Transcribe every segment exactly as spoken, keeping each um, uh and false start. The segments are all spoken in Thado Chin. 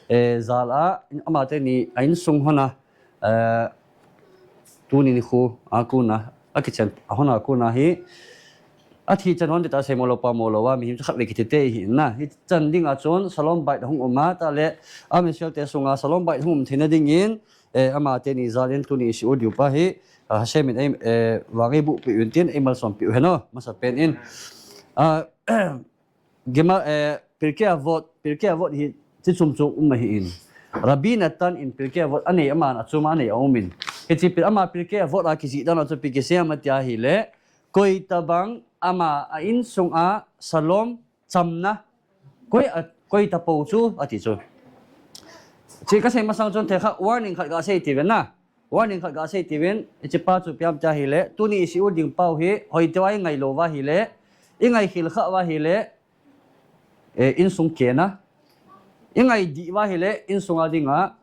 Eh, jal a, ama teni a insung hon a, eh, tuni nikho a kon a, akichen a hon a kon a hi, athi chan hon ti ta, seimo lou pamo lou a, mihem chu khatvei kiti te hi na. Hichan ding a chun, shalom bait hung um a, ta le, Am Israel te sunga shalom bait hung um theina dingin, eh, ama teni jal in tuni isi u diu pa hi, ah, Hashem in ei, eh, vang ei buh pi un tin, ei malsom pi u hen o, masa pen in. Ah, Gema, eh, Pirkei Avot, Pirkei Avot hi chi chom chom um ahi in. Rabbi Natan in Pirkei Avot anei, aman achom a anei a um in. Hichi pir, ama Pirkei Avot a kijih dan a chu ipi kisei am tia ahile, koi tabang ama a insung a shalom chamna, koi a, koi tapou chu ati chu. Chi kasei masang chun thei kha warning khat gasei ti ven na. Warning khat gasei ti ven, hichi pa chu ipi am tia ahile, tuni isi u ding pau hi, hoi teu a i ngai lou va ahile, i ngai khel kha va ahile, eh, insung kena. I ngai dih va ahile, insung a dinga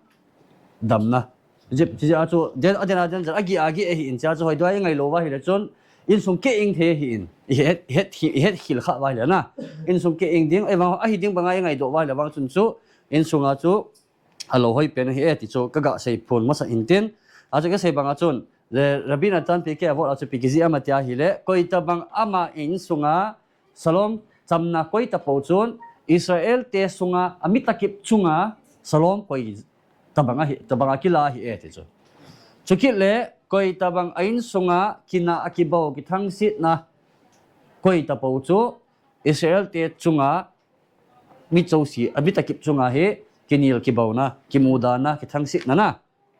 damna. Chi, chi a chu, den, a den a den, a gi a gi ahi in, chi a chu hoi teu a i ngai lou va ahile chun, insung ke ing thei ahi in, i het, het, i het khel kha va ahile na. Insung ke ing ding, eh, vang, ahi ding banga i ngai doh va ahile vang chun chu, insung a chu, a lou hoi pen ahi e ti chu kaga sei phon masa in tin. A chu kasei bang a chun, le Rabbi Natan Pirkei Avot a chu ipi kijih am tia ahile, koi tabang ama insung a shalom chamna koi tapou chun, Israel te sunga a mi takip chunga shalom koi tabang ahi, tabang a kila ahi e ti chu. Chukit le, koi tabang a insung a kina a kibou kithangsetna koi tapou chu, Israel te chunga mi chonset, a mi takip chunga hi, kinel kibouna, kimudana, kithangsetna na.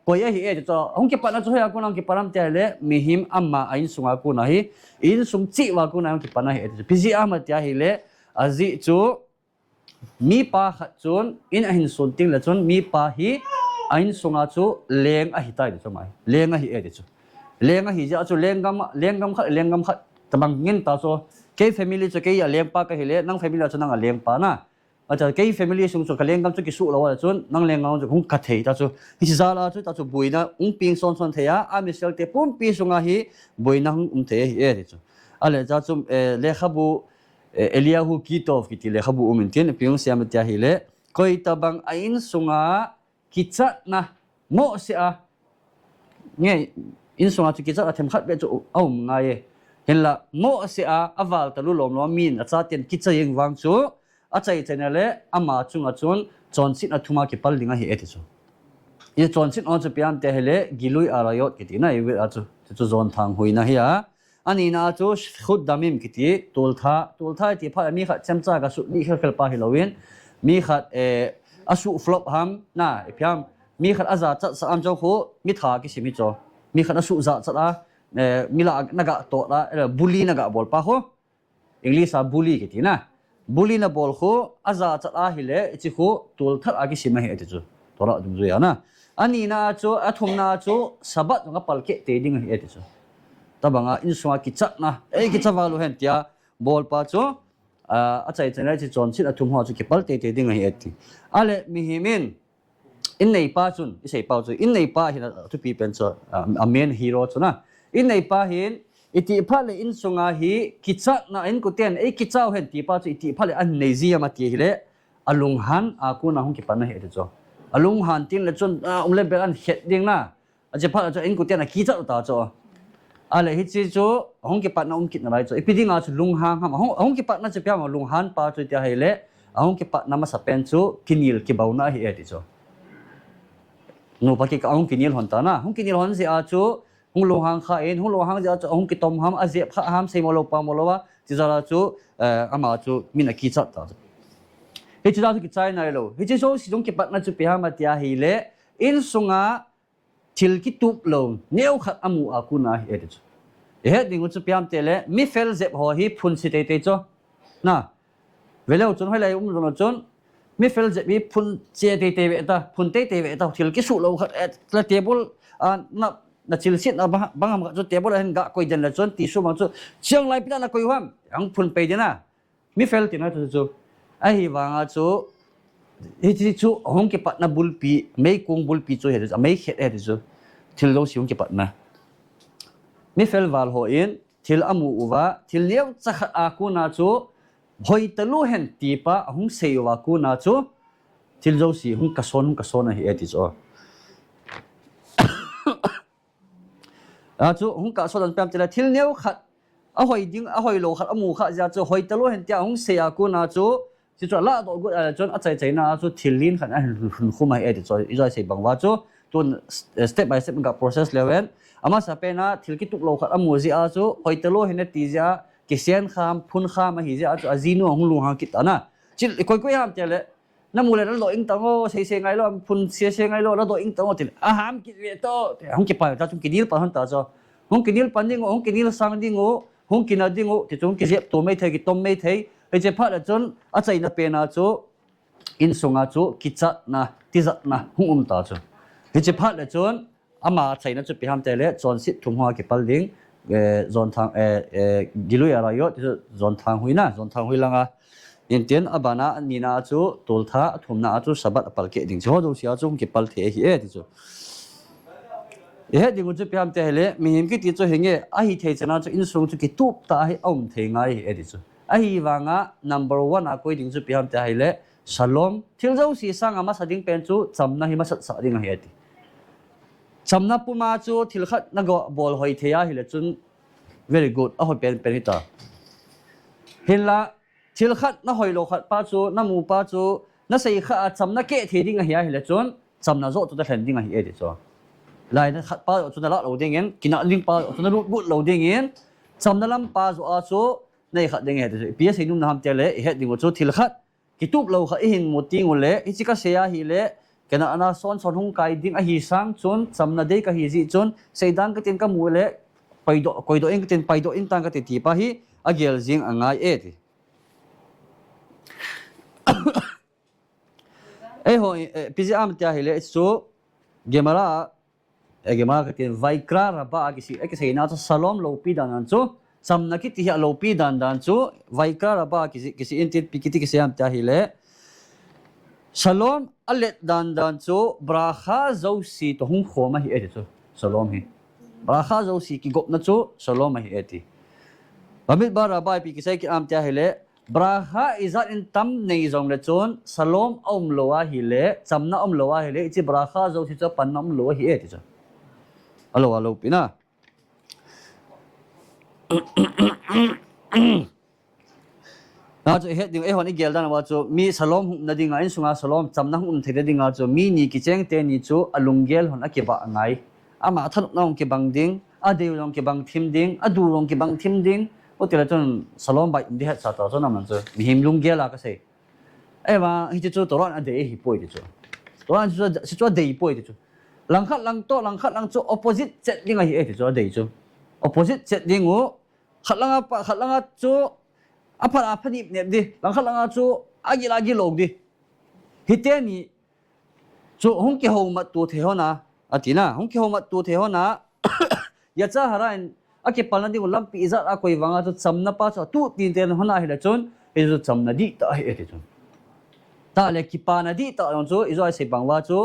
Koi ahi e ti chu, hung kipatna chu hoi a kon a hung kipat am tia ahile, mihem ama a insung a kon a hi, insung cheh uva kon a hung kipatna ahi e ti chu. Ipi jeh am tia ahile, ajeh chu, mipa khat chun, in ahin sun teng le chun, mipa hi, a insung a chu, leng ahi tai ti chu mai. Leng ahi e ti chu. Leng ahi jeh a chu, lenggam, lenggam khat, lenggam khat, tabang ngen ta chu. Kei family chu kei a lengpa kahi le, nang family a chu nang a lengpa na. Acha, kei family sung chu ka lenggam chu kisuh lou a le chun, nang lenggam chu hung kha thei ta chu. Hichi jal a chu, ta chu boina, hung peng son son thei a, Am Israel te pumpi sunga hi, boina hung um thei ahi e ti chu. A le cha chu, eh, lekhabu, eh, Eliyahu Kitov kiti lekhabu um in tin, ipi hung sei am tia ahile, koi tabang a insung a, kichatna, mohseh a, nge, insung a chu kichatna themkhat beh chu a um ngai e. Hinla, mohseh a, a val talu lom lom a min a chaten kichai jeng vang chu, a chai chaina le, ama chunga chun, chonsetna thum a kipal ding ahi e ti chu. I chonsetna chu ipi am tia ahile, Gilui Arayot kiti na, i vet a chu, chu jon thang huina ahi a. Anina chu Shfichut Damim kiti, toltha, toltha i ti phat le mi khat chemcha ga sut lih khel khel pa hilou in, mi khat, eh, a suh flop ham, na, ipi ham, mi khat a jachat sah ham chu khu, mi tha kisim hi chu. Mi khat a suh jachat a, eh, mi lah a na ga tot a, eh, bully na ga bol pa khu. English a bully kiti na. Bully na bol khu, a jachat ahile, hichi khu, tolthat a kisim ahi e ti chu. Torah dungjuia na. Anina chu, athumna chu, Sabbath jong a palkeh tei ding ahi e ti chu. Tabang a, insung a kichatna, ei kicha val u hen tia, bol pa chu, a, a chai chaina le hichi chonsetna thum ho chu kipal tei tei ding ahi e ti. A le mihem in, in neipa chun, i sei pau chu, in neipa hin a thupi pen chu, a, a main hero chu na. In neipa hin, i ti phat le insung a hi, kichatna, inko ten, ei kicha u hen ti pa chu, i ti phat le ahin nei ji am ati ahile, a lunghan a kon a hung kipatna ahi e ti chu. A lunghan teng le chun, a, um le bel ahin het ding na. A che phat le chu inko ten a kichat u ta chu. A le hichi chu, hung kipatna um kit nalai chu. Ipi ding a chu lunghang ham. Hung, hung kipatna chu ipi ham, lunghan pa chu tia ahile, a hung kipatna masa pen chu, kinel kibouna ahi e ti chu. Nupa kikah a hung kinel hon ta na. Hung kinel hon jeh a chu, hung lunghang kha in, hung lunghang jeh a chu, hung kitom ham, a jep kha ham, seimo lou pamo lou a, ti jal a chu, eh, ama chu, min a kichat ta chu. Hichi jeh a chu kichai nailou. Hichi jouse jong kipatna chu ipi ham tia ahile, insung a, thil kitup lou, neokhat a mu a kon a ahi e ti chu. I het ding u chu ipi ham tia ahile, mi fel jep ho hi phun se tei tei chu. Na, veleu chun hoilai um jong lou chun, mi fel jep hi phun che tei tei ve ta, phun tei tei ve ta, thil kisuh lou khat, eh, la table, a, na, na chilset na bang, bang ham khat chu table a hin ga koi den le chun, tissue bang chu, chiang lai pi ta na koi u ham, ahung phun pei den a. Mi fel tina chu chu. Ahivanga chu, hichi chu hung kipatna bulpi, meikong bulpi chu ahi chu, a meikhet ahi chu. Thil jouse hung kipatna. Mi fel val ho in, thil amu uva, thil neocha khat a kon a chu, hoi talu hen ti pa, ahung sei uva kon a chu, thil jouse hung kason, hung kason ahi e ti chu. Achu hung kason dan pen tile thil neo khat, ahoi ding, ahoi lou khat amu kha jeh a chu hoi talou hen tia hung sei a kona chu, chuchu aladoh got a chun achai chaina a chu thil len khat ahin hun khum ahi e ti chu. Ijoi sei bang uva chu, tun, eh, step by step ka process leu hen. Amasa pen a thil kitup lou khat amu jeh a chu hoi talou hen ati jeh a, kisen kham, phun kham ahi jeh a chu ajinu ahung lunghang kit ana. Chil koi koi ham tile, namu le ladoh ing tang o, sei sei ngai lou, phun sei sei ngai lou, ladoh ing tang o tile, aham kit ve to, hung kipal ta chu kinel pan hon ta chu. Hung kinel pan ding u, hung kinel sang ding u, hung kina ding u, ti chu hung kijep to mai thei, kitom mai thei. Hiche phat le chun, achaina pen a chu, insunga chu, kichatna, tijatna, hung um ta chu. Hiche phat le chun, ama achaina chu ipi ham tile, chonset thum hoa kipal ding, eh, jonthang, eh, eh, gilui a rayo, ti chu jonthang hui na, jonthang hui langa. Intin, abana, anina chu, toltha, athumna chu, Sabbath apal keh ding. Chu ho jouse a chu, hung kipal thei ahi e, ti chu. Ihet ding u chu ipi ham tia hile, mihem kiti chu hinge, ahithei chan a chu insung chu kitup tah ahi, aum thei ngai ahi e ti chu. Ahivanga number one a koi ding chu ipi ham tia hile, shalom. Thil jouse sanga masa ding pen chu chamna hi masat sah ding ahi e ti. Chamna puma chu thil khat nago bol hoi thei ahile chun very good, ahoi pen pen hita. Hinla, thil khat nahoi lou khat pa chu, namu pa chu, nasei kha a chamna keh thei ding ahi ahile chun, chamna joh chu nalhen ding ahi e ti chu. Laina khat pa joh chu nalah lou dingin, kina ding pa joh chu nalut got lou dingin, chamna lam pa joh a chu, nei khat ding ahi ti chu. Ipi asei nom na ham tile, ihet ding u chu thil khat, kitup lou khat ihin mu teng ule, hiche kasei ahile, kana ana son son hung kai ding ahi sang chun, chamna dei kahi jeh chun, seidan katin kamu le, paidoh, koidoh in katin, paidoh in tang kati ti pa hi, agel jing angai e ti. Eiho, eh, ipi jeh ham tia hile, chu, Gemara, eh, Gemara katin, Vaikra Rabba, akisei, akiseina chu, shalom loupi dan dan chu, chamna kiti hi aloupi dan dan chu, Vaikra Rabba, kisi, kisei intin, ipi kiti kisei ham tia hile, shalom alet dan dan chu, bracha jouse toh hung khom ahi e ti chu, shalom hi. Bracha jouse kigopna chu, shalom ahi e ti. Bamidbar Rabba ipi kisei kit ham tia hile, bracha ijat in tam nei jongle chun, shalom aum lou ahile, chamna aum lou ahile, hiche bracha jouse chu apanna um lou ahi e ti chu. Alou, aloupi na. Na chu ihet ding, eihon igel dan uva chu, mi shalom hung umna dinga, insunga shalom, chamna hung um theina dinga chu, mi ni kicheng teni chu, alunggel hon akibah ngai. Ama thanopna hung kibang ding, adei jong kibang thim ding, adu jong kibang thim ding. Chutile chun shalom bai um ding hetsa ta chu, aman chu mihem lunggel a kasei. Ahivang hiche chu Torah in adei ahipoi ti chu. Torah in chu, chu adei poi ti chu. Langkhat lang toh, langkhat lang chu opposite chet ding ahi e ti chu, adei chu. Opposite chet ding u, khat langa pa, khat langa chu apha, apha nip nep di, langkhat langa chu agil, agil lou di. Hiteni chu hung kihoumat to thei hon a, ati na, hung kihoumat to thei hon a, Yetzer Hara in akipalna ding u lampi ijat a koi vanga chu chamna pa chu atuh tinten hon ahile chun, hichu chamna dihtah ahi e ti chu. Tah le kipana dihtah jong chu, ijou a isei bang uva chu,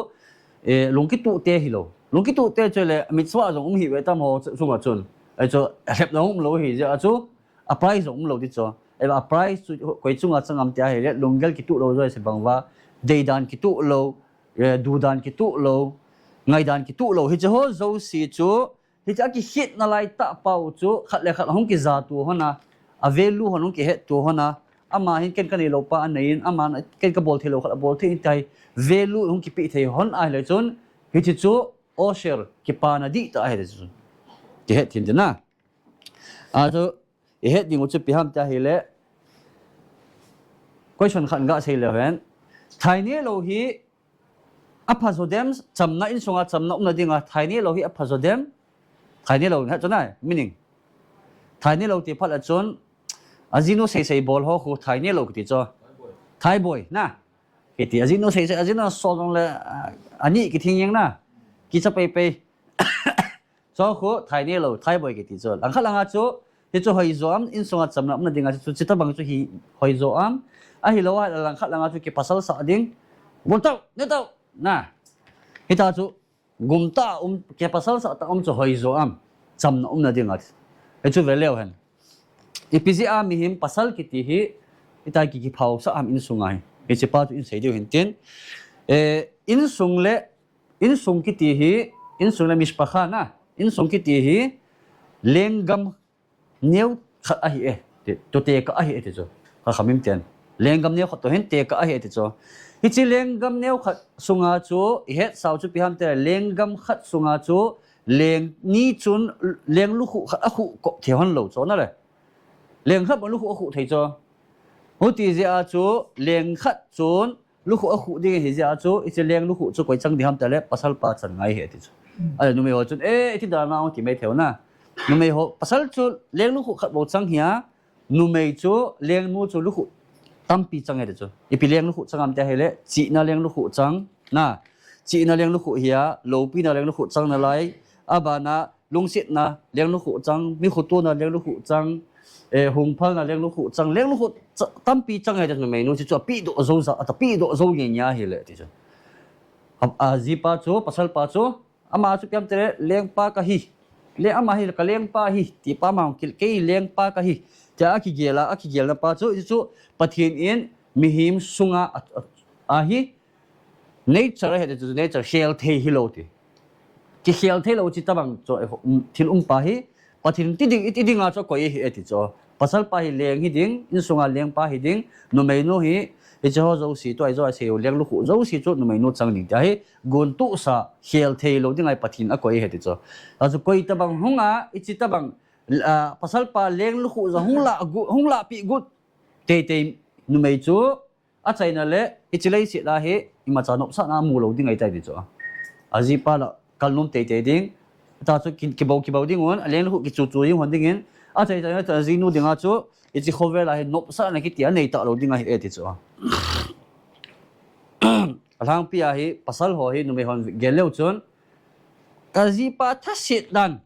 eh, lungkituh te hilou. Lungkituh te chu le mitzvah jong um hih ve tam ho chunga chun. Ahi chu, lhepna um lou ahi jeh a chu, a price jong um lou ti chu. Ahi a price chu koi chunga chang am ti ahile, lunggel kituh lou jeh a isei bang uva, deidan kituh lou, eh, dudan kituh lou, ngaidan kituh lou. Hiche ho jouse chu, hiche a kikhetna lai tah pa u chu, khat le khat hung kija to hon a, a value hon hung kihet to hon a, ama hin ken kanei lou pa anei in, ama ken kabol thei lou khat abol thei in ti hi, value hung kipeh thei hon ahile chun, hiche chu osher, kipana dihtah ahi ti chu. Kihet thei in ti na. A chu, ihet ding u chu ipi ham ti ahile, question khat gasei leu hen. Thainei lou hi, apha jo dem, chamna insunga chamna umna dinga, thainei lou hi apha jo dem, thainei lou, ha, chu na, meaning. Thainei lou ti phat a chun, ajinu seisei bol ho khu thainei lou kiti chu. Thaiboi, na. Kiti, ajinu seisei, ajinu sol jong le, ah, ani kithing jeng na. Kicha peipei. Chu khu thainei lou, thaiboi kiti chu. Langkhat langa chu, hichu hoijo am, insunga chamna umna dinga chu, chu, chutobang chu hi hoijo am. Ahilou a, langkhat langa chu kipasal sah ding. Bol tau, ne tau, na. Hita chu, gumtah um, kipasal sah tah um chu hoijo am. Chamna umna dinga. Hichu ve leu hen. Ipi jeh a mihem pasal kiti hi, ita ki, kiphaosah ham insunga hi. Hiche pa chu in sei diu hin tin. Eh, insung le, insung kiti hi, insung le mishpacha na, insung kiti hi, lenggam neo khat ahi e, ti, toh tekah ahi e ti chu. Chachamim ten. Lenggam neo khat toh hin tekah ahi e ti chu. Hiche lenggam neo khat sunga chu, i hetsau chu ipi ham itile, lenggam khat sunga chu, leng ni chun, leng lukhuh khat akhuh kop thei hon lou chu, na le. Leng khat bou lukhuh akhuh thei chu. Huti jeh a chu, leng khat chun, lukhuh akhuh ding ahi jeh a chu, hiche leng lukhuh chu koi chang ding ham itile, pasal pa chang ngai ahi e ti chu. Ahile numei ho chun, eh, iti dan a hung ti mai thei u na. Numei ho, pasal chu leng lukhuh khat bou chang ahi a, numei chu, lengnu chu lukhuh tampi chang ahi e ti chu. Ipi leng lukhuh chang ham iti ahile, chihna leng lukhuh chang, na. Chihna leng lukhuh ahi a, loupina leng lukhuh chang nalai, abana, lungsetna leng lukhuh chang, mi khotona leng lukhuh chang, eh, hungphalna leng lukhuh chang, leng lukhuh ch-, tampi chang ahi e ti chu, numeinu chu, chu apehdoh jou ja, atapehdoh jou nge nia ahile ti chu. A, ajipa chu, pasal pa chu, ama chu ipi ham itile, lengpa kahi. Le ama hi ka lengpa ahi, ti pa ma hung kil, kei lengpa kahi. Tia akigel a, akigelna pa chu, hichu Pathen in mihem sunga a, a, ahi, nature ahi ti chu, nature khel thei hilou ti. Kikhel thei lou chi tabang chu, eh, um, thil um pa hi, Pathen ti ding, iti ding a chu koi ahi e ti chu. Pasal pa hi leng hi ding, insunga lengpa hi ding, numeinu hi, hiche ho jouse, tua hi jo a sei u, leng lukhuh jouse chu numeinu chang ding tia hi, gontohsa khel thei lou ding a hi Pathen akoi ahi ti chu. Tua chu koi tabang hung a, ichi tabang, ah, pasal pa leng lukhuh ja hung lah gu-, hung lahpeh gu teitei numei chu, achaina le, hiche leiset a hi, imacha nopsahna amu lou ding ahitai ti chu. Ajipa lah kalnom teitei ding, tua chu ki, kibou, kibou ding un, aleng lukhuh kichu chu ding hon dingin, achaina le, ajinu ding a chu, hiche khovel a hi nopsahna kiti anei talou ding ahi e ti chu. Alhangpi a hi, pasal ho hi, numei hon gel leu chun, kajipa thaset dan,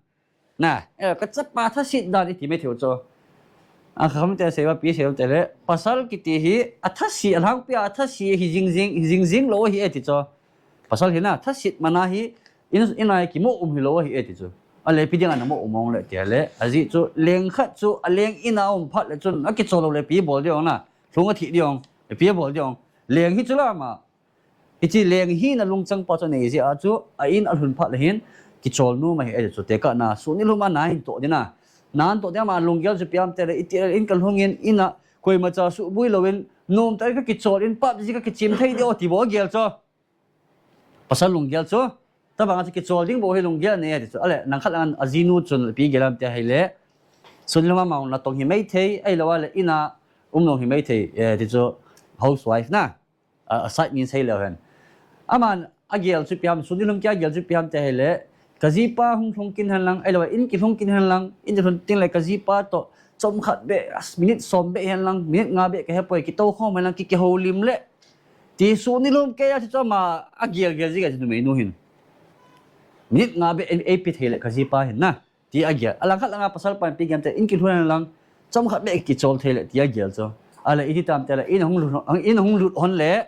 na, eh, kachapa thaset dan iti mai thei u chu. A, Chachamim te asei uva ipi asei ham itile, pasal kiti hi athase, alhangpi a athase hi jing jing, hi jing jing lou ahi e ti chu. Pasal hi na, thaset mana hi in, in a hi kimo um hilou ahi e ti chu. Ahile ipi ding a namo um ong le ti ahile, ajeh chu leng khat chu aleng in a um phat le chun akichol lou le ipi bol ding ong na, lhung athi ding ong, ipi bol ding ong. Leng hi chu la ma, hiche leng hina lungchang pa chu anei jeh a chu, a in alhun phat le hin, kichol nom ahi e chu, tekah na, sun nilhum a na hin toh ding a. Na hin toh ding a, ama lunggel chu ipi ham itile, iti in kalhung in, in a, koimacha suboi louvin, nomtah in kakichol in, PUBG kakichim thei ding o ti bou agel chu. Pasal lunggel chu, tabang a chu kichol ding bou hi lunggel anei e ti chu. Ahile, nang khat lang ajinu chun ipi gel ham iti ahile, sun nilhum a ama natong hi mai thei, ahilou a le in a um lou hi mai thei, eh, ti chu housewife na. A, a side min sei leu hen. Aman agel chu ipi ham, sun nilhum kia agel chu ipi ham iti ahile, kajipa hung lhung kit hen lang, ahilou, in kilhung kit hen lang, in kilhung teng le kajipa toh, chomkhat beh, as, minute som beh hen lang, minute nga beh kahe poi, kitou khom hen lang, ki, kihoulim le. Ti sun nilhum kia chu ama agel gel jing e ti numeinu hin. Minute nga beh ei, eipe thei le kajipa hin na. Ti agel. Alangkhat langa pasal pan ipi gel ham itile, in kilhun hen lang, chomkhat beh kichol thei le, ti agel chu. Ahile iti tam itile, in ahung lut, in ahung lut hon le,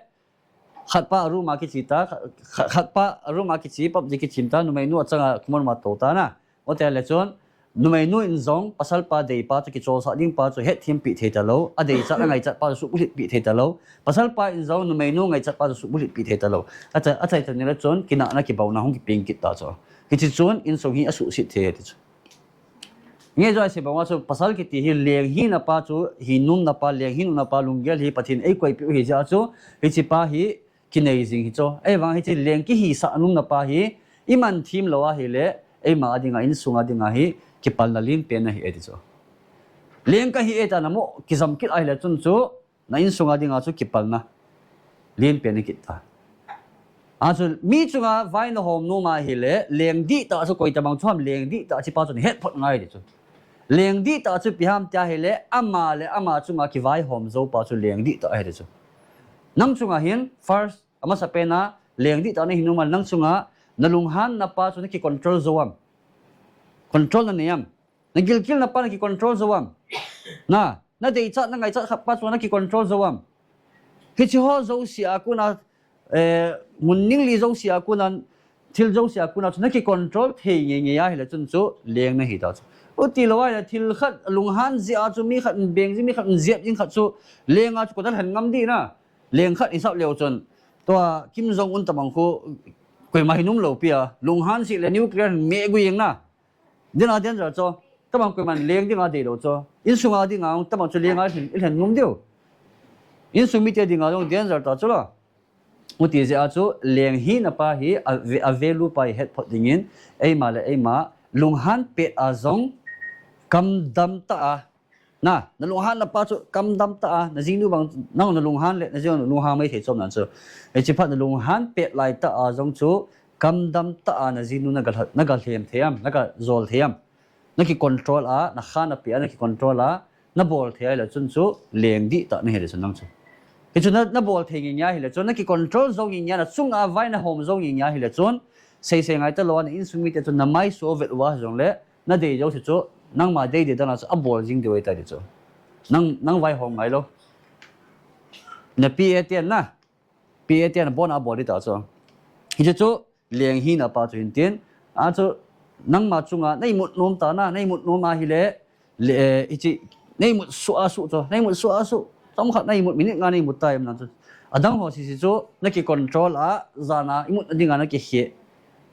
khat pa a room a kiche ta, khat, khat pa a room a kiche, PUBG kichim ta, numeinu achang a kimon ma tou ta na. Oti le chun, numeinu in jong, pasal pa dei pa chu, kicholsah ding pa chu, hetthem peh thei talou, adeichat, angaichat pa chu, subulhit peh thei talou. Pasal pa in jong, numeinu ngaichat pa chu, subulhit peh thei talou. Achai, achai chan nile chun, kinahna kibouna hung kipeng kit ta chu. Hiche chun, insung hi asuhset thei e ti chu. Nge joi se bang a chu pasal kiti hi leng hina pa chu, hi nomna pa, leng hi nomna pa lunggel hi Pathen eikoipeh u ahi jeh a chu, hiche pa hi kinei jing ahi chu. Ahivang hiche leng kihisah nomna pa hi, iman them lou ahile, eima a dinga, insung a dinga hi, kipalna lenpen ahi e ti chu. Leng kahi e tia namo kijam kit ahile chun chu, na insung a dinga chu kipalna lenpen ahi kit ta. Achu, mi chunga vai nahom nom ahile, leng dihtah chu koi tabang chu ham, leng dihtah chu pa chu nahet phot ngai ti chu. Leng dihtah chu ipi ham iti ahile, ama le ama chunga kivaihom jou pa chu leng dihtah ahi ti chu. Nang chunga hin, first, amasapen a, leng dihtah nahi nom a, nang chunga nalunghanna pa chu nakicontrol jou am? Control nanei am? Nagilkelna pa nakicontrol jou am? Na, nadeichat, nangaichat khat pa chu nakicontrol jou am? Hiche ho jouse a kona, eh, mun ningli jouse a kona, thil jouse a kona chu nakicontrol thei ngeingei ahile chun chu leng nahi ta chu. Uti lou ahile thil khat lunghan jeh a chu mi khat in beng jing, mi khat in jep jing khat chu leng a chu koi a lhen ngam ding na. Leng khat isap leu chun, Tua Kim Jong Un tabang khu koima hi nom lou pi a. Lunghan sih le nuclear me gu yeng na. Dena danger chu. Tabang koiman leng dinga dei lou chu. Insunga dinga tabang chu lenga i lhen, i lhen nom diu. Insung mite dinga jong danger ta chu la. Uti jeh a chu leng hina pa hi a ve-, a value pa hi het phot dingin eima le eima lunghan pet a jong kamdam ta a. Na, na lunghan na pa chu kamdam ta a, na jingnu bang, nang na lunghan le, na jing na lunghan mai thei chom nan chu. Hichi phat na lunghan pet lai ta a jong chu kamdam ta a, na jingnu na ga lha-, na ga lhem thei am, na ga jol thei am. Na ki control a, na kha na pi a, na ki control a, na bol thei a le chun chu leng di ta na hi le chun nang chu. Hichu na, na bol thei ngi nya hi le chun, na ki control jong ngi nya, na chunga vai na hom jong ngi nya hi le chun, sei sei ngai ta lou a, na insung mite chu na mai so vet uva jong le, na dei jouse chu, nangma dei dei dan a chu, a bol jing diu ahi ta di chu. Nang, nang vaihom ngai lou. Na P A ten na, P A ten a bon a bol di ta chu. Hichu chu, leng hina pa chu hin tin. A chu, nangma chunga, na imut nom ta na, na imut nom a hi le, le, eh, hichi, na imut su a su chu, na imut su a su. Chomkhat na imut minute nga na imut ta em nan chu. Adang ho sisi chu, na ki control a, jan a, imut na dinga na ki he.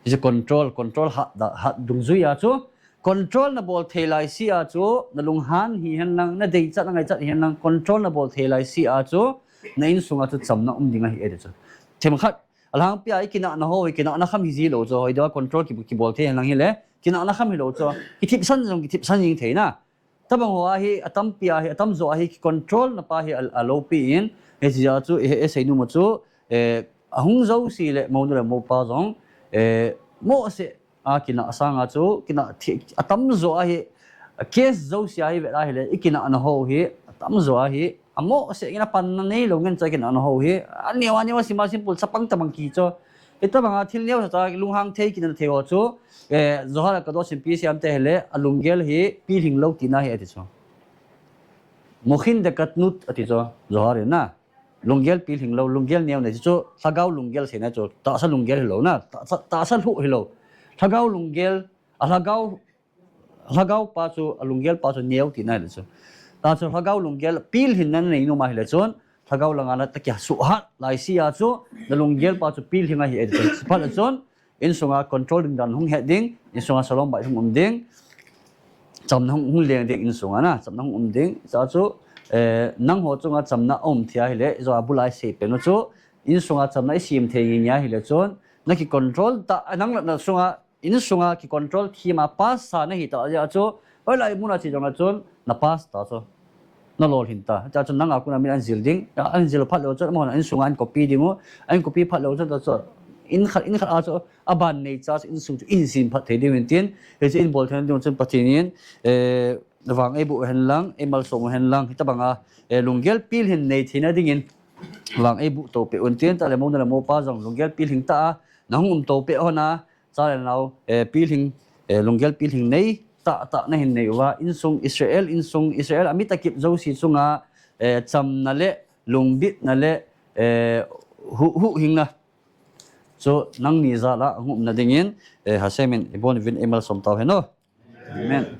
Hichi control, control hat da, hat dungjui a chu. Control na bol thei lai si a chu, na lunghan hi hen lang, na deichat na ngaichat hi hen lang, control na bol thei lai si a chu, na insunga chu chamna um ding ahi e ti chu. Themkhat, alhangpi a i kinahna ho, i kinahna kham hi ji lou chu, hoi deuh a control ki, ki bol thei hen lang hi le, kinahna kham hi lou chu, ki thipsan jong, ki thipsan jing thei na. Tabang ho a hi, atampi a hi, atamjo a hi, ki control na pa hi a, a lou pi in, hichi a chu, e, e sei nu mo chu, eh, ahung jo si le, mo nu le mo pa jong, eh, mo se, a kinah sanga chu, kinah thi-, atamjo a hi, case jouse a hi vet a hi le, i kinahna ho hi, atamjo a hi, amo se ngin a panna nei lou ngen chu a kinahna ho hi, a neo, a neo a sima simple chapang tabang ki chu. Hitabang a thil neo sa ta lunghang thei kinah thei ho chu, eh, Johar Kadosh in pi siam te hi le, a lunggel hi pilhing lou tina hi a ti chu. Mokhin de katnut a ti chu, Johar in na. Lunggel pilhing lou, lunggel neo nei chu, lhagao lunggel sei na chu, tahsa lunggel hi lou na, tahsa, tahsa lhuh hi lou. Lhagao lunggel, a lhagao, lhagao pa chu, a lunggel pa chu neo tina hi le chu. Ta chu lhagao lunggel pilhin na nei nom a hi le chun, lhagao langa na ta kia suhat lai si a chu, na lunggel pa chu pilhing ahi e ti chu. Phat le chun, insunga control ding dan hung het ding, insunga shalom bait hung um ding, chamna hung, hung leng ding insunga na, chamna hung um ding. Cha chu, eh, nang ho chunga chamna um thei a hi le, jo a bulai sei pen u chu, insunga chamna i sim thei ngi nia hi le chun, na ki control ta, nang na sunga, insunga ki control thei ma pass sa na hi ta ja chu, hoi lai mun a chi jong a chun, na pass ta chu. Na lolhin ta. Cha chu nanga kuna min an jil ding. An jil phat lou chun, amahon an sunga an copy ding u. An copy phat lou chun ta chu. In khat, in khat a chu, a ban nei cha chu, insung chu, in jin phat thei ding u hin tin. Hichi in bol thei ding u chun Pathen in, eh, vang ei bu hen lang, ei malsom hen lang. Hitabanga, eh, lunggel pilhin nei theina dingin. Vang ei bu to pe un tin, ta le mo na le mo pa jong, lunggel pilhin ta a. Na hung um to pe hon a. Cha le nao, eh, pilhing, eh, lunggel pilhing nei, ta, ta na hin nei uva, insung Israel, insung Israel, a mi takip jouse chunga, eh, chamna le, lungbitna le, eh, hu, huhhingna. Chu nangni jal a, hung umna dingin, eh, Hashem in, i bon uvin ei malsom tau hen o. Amen.